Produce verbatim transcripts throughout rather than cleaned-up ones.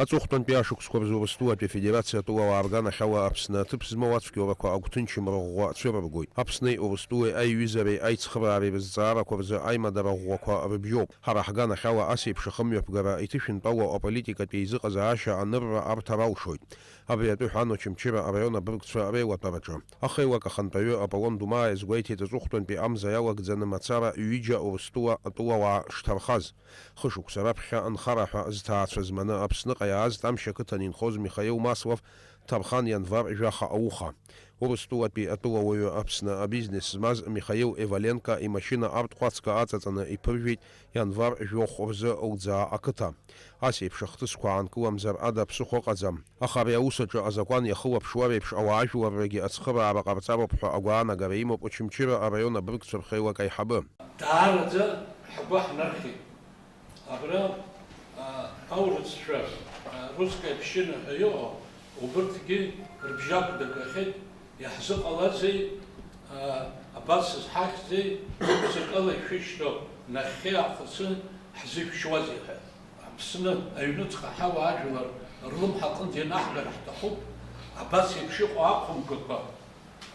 Аҵыхәтәантәи ашықәсқәа рзы Урыстәылатәи Афедерациа атәылауаа рганахьала Аԥсны аҭыԥ змоу ацәгьоурақәа агәҭынчымра ӷәӷәа цәырыргоит. Аԥсни Урыстәылеи аиҩызареи аицхыраареи рызҵаарақәа рзы аимадара ӷәӷәақәа рыбжьоуп. Ҳара ҳганахьала ас еиԥш ахымҩаԥгара иҭышәынтәалоу аполитикатә еизыҟазаашьа анырра арҭар алшоит. Абри атәы ҳәан Очамчыра араион абыргцәа реилатәараҿы. Ахеилак ахантәаҩы Аполлон Думаа иазгәеиҭеит аҵыхәтәантәи амза иалагӡаны мацара ҩыџьа Урыстәыла атәылауаа шҭархаз. Хышықәса раԥхьа анхара ҳәа зҭаацәа зманы Аԥсныҟа иааз Тамшь ақыҭан инхоз Михаил Маслов дҭархан ианвар жәаха ауха. Урыстәылатәи атәылауаҩы Аԥсны абизнес змаз Михаил Эваленко имашьына арҭҟәацга аҵаҵаны иԥыржәеит ианвар жәохә рзы лӡаа ақыҭа. Ас еиԥш ахҭысқәа аанкыламзар ада ԥсыхәа ыҟаӡам. Аха ари аус аҿы азакәан иахылаԥшуа реиԥш ауаажәларрагьы ацхыраара ҟарҵароуп ҳәа агәаанагара имоуп Очамчыра араион абыргцәа рхеилак аиҳабы. Даараӡа ҳгәы ҳнархьит. Абра, а, аурысцәа, а, русская община ҳәа иҟоу, убырҭгьы рыбжьы ақәдыргахьеит, иаҳзыҟалазеи, а, абас зҳахьзеи, гәыбзыӷрала ишәышьҭоу, нахьхьи аахысы ҳзышәшьуазеи ҳәа. Аԥсны аҩныҵҟа ҳауаажәлар рлымҳа аҟынӡа ианаҳгар ҳҭахуп, абас еиԥш иҟоу ақәымгақәа,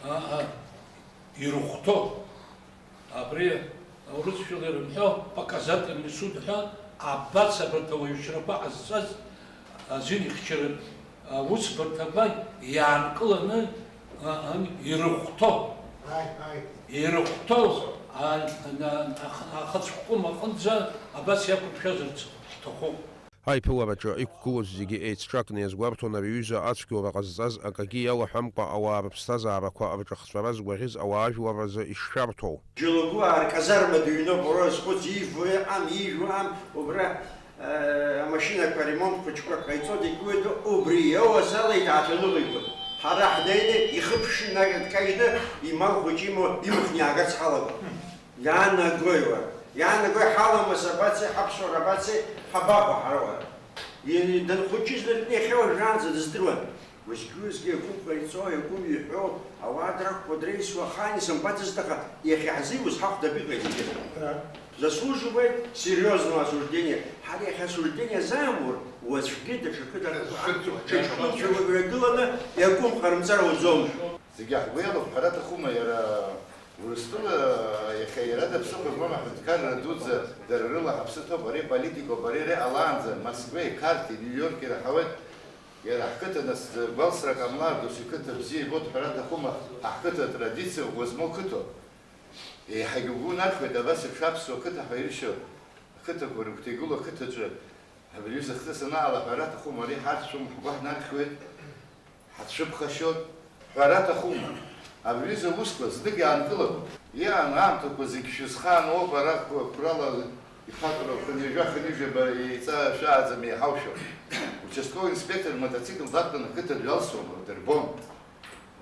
а, а, ирыхәҭоу. Абри аурысшәала ирымҳәо показательный суд ҳәа, абас абарҭ ауаҩшьрақәа ҟазҵаз азин ихьчаратә аусбарҭақәа иаанкыланы, а, ан-, ирыхәҭоу, Ааи, ааи. Ирыхәҭоу, а, на-, ах-, ахацәхәқәа аҟынӡа абас иақәыршәазарц ҳҭахуп. Аиԥылараҿы иқәгылоз зегьы еицҿакны иазгәарҭон ари аҩыза ацәгьоура ҟазҵаз акагьы иалаҳәамкәа ауаа рыԥсҭазаарақәа рҿахҵәара згәаӷьыз ауаажәлар рзы ишшәарҭоу. Џьалугуаа рказарма дыҩноуп, уара уазхәыц, иифо иҟам, иижәуам, убра, э, амашьынақәа ремонт хәыҷқәа ҟаиҵоит, икуеит, убри иоуазала иҭаацәа ныҟәигоит. Ҳара ҳнеины, ихы ԥшьынагьы дкажьны, имал хәыҷы имоу имхны иаагарц ҳалагоит. Иаанагои, уара? Иаанагои, ҳаламыс абацеи, ҳаԥсуара абацеи, ҳабаҟоу ҳара, уара? И-, данхәыҷыз дыртәны иахьа уажәраанӡа дыздыруан. Уеизгьы-уеизгьы иакәым ҟаиҵо, иакәым иҳәо, ауаа драқәԥо, дреисуа ахаан исымбацызт, аха иахьа ҳзиуз ҳахәда абиҟеи зегьы? Да. Заслуживает серьёзного осуждения. Ҳара иахьа осуждение азаамур, уаҵәгьы даҽакы даҿуп. Даҽакы даҿуп. Даҽакы даҿуп. Даҽакы даҿуп. Зегьы ҳгәы иалоуп, ҳәара аҭахума, иара Урыстәыла иахьа иара даԥсыхәа змам аҳәынҭқарра дуӡӡа дара рыла ҳаԥсы ҭоуп, ари политикоуп, ари, ари ҟалаанӡа Москвеи, Қарҭи, Нью-Йорки ираҳауеит. Иара ҳқыҭа нас гәалсрак ҟамлар, досу иқыҭа бзиа ибоит ҳәара аҭахума, ҳқыҭа атрадициа ӷәӷәа змоу қыҭоуп. Еиҳагьы угәы унархоит абас еиԥш аԥсуа қыҭа ҳәа иршьо ақыҭақәа рыгәҭа игылоу ақыҭаҿы Абри аҩыза ахҭыс анаала ҳәара аҭахума, ари ҳарҭ шәоума, ҳгәы ҳнархьуеит, ҳацәыԥхашьоит, ҳәара аҭахума? Абри аҩыза аусқәа знык иаанкылақәоуп. Иаан аамҭақәа зегь шәызхаан ауп, ара қәрала иԥатәра хынҩажәа-хынҩажәаба еиҵаа шәааӡам еиҳаушәа. Участковый инспектор мотоцикл дақәтәаны ақыҭа дҩалсуама, дырбом.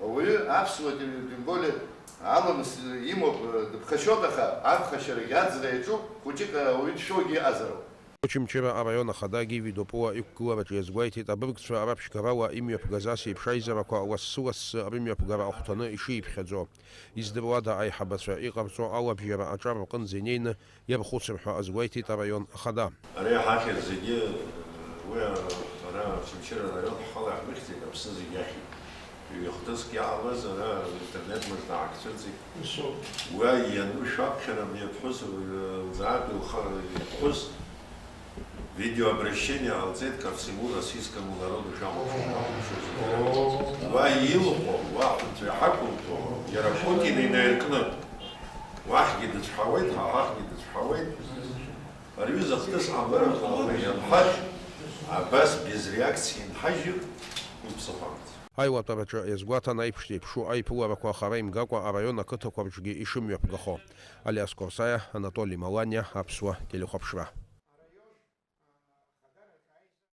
Ауаҩы аԥсуа, тем более, аламыс имоуп, дыԥхашьоит, аха аԥхашьарагь аӡра иаҿуп, хәыҷык ауаҩы дшәогьы ыҟазароуп. Очамчыра араион ахада Гиви Допуа иқәгылараҿы иазгәеиҭеит, абыргцәа раԥшьгарала имҩаԥгаз ас еиԥш аизарақәа лассы-лассы рымҩаԥгара ахәҭаны ишиԥхьаӡо. Издыруада, аиҳабацәа иҟарҵо алабжьара аҿар рҟынӡа инеины иархәыцыр ҳәа азгәеиҭеит араион ахада. Ари ҳахьӡ зегьы, уи ара Очамчыра араион ҳхала иаҳмыхьӡеит, Аԥсны зегь иахьӡуп. Ҩ-хҭыск иаауаз ара интернет маҿ даақәцәырҵит. Ус ауп. Уа ианушәаԥхьара абри аԥҳәыс, лӡаатә илха-, иԥҳәыс видеообращение ҟалҵеит ко всему российскому народу, шәахәаԥшуа, шәахәаԥшуа зегьы. Уа илҳәо, уа ҳәынҵәа иҳақәылҭәо, иара Путин инаиркны, уахьгьы дыцәҳауеит, ҳа ҳахьгьы дыцәҳауеит. Ари аҩыза ахҭыс ҳамбарақәа ала ианҳажь, абас без реакции инҳажьыр, уи ԥсыхәа амаӡам. Аилатәараҿы иазгәаҭан аиԥш зеиԥшу аиԥыларақәа хара имгакәа араион ақыҭақәа рҿгьы ишымҩаԥгахо. Алиас Корсаиа, Анатоли Маланиа, Аԥсуа телехәаԥшра.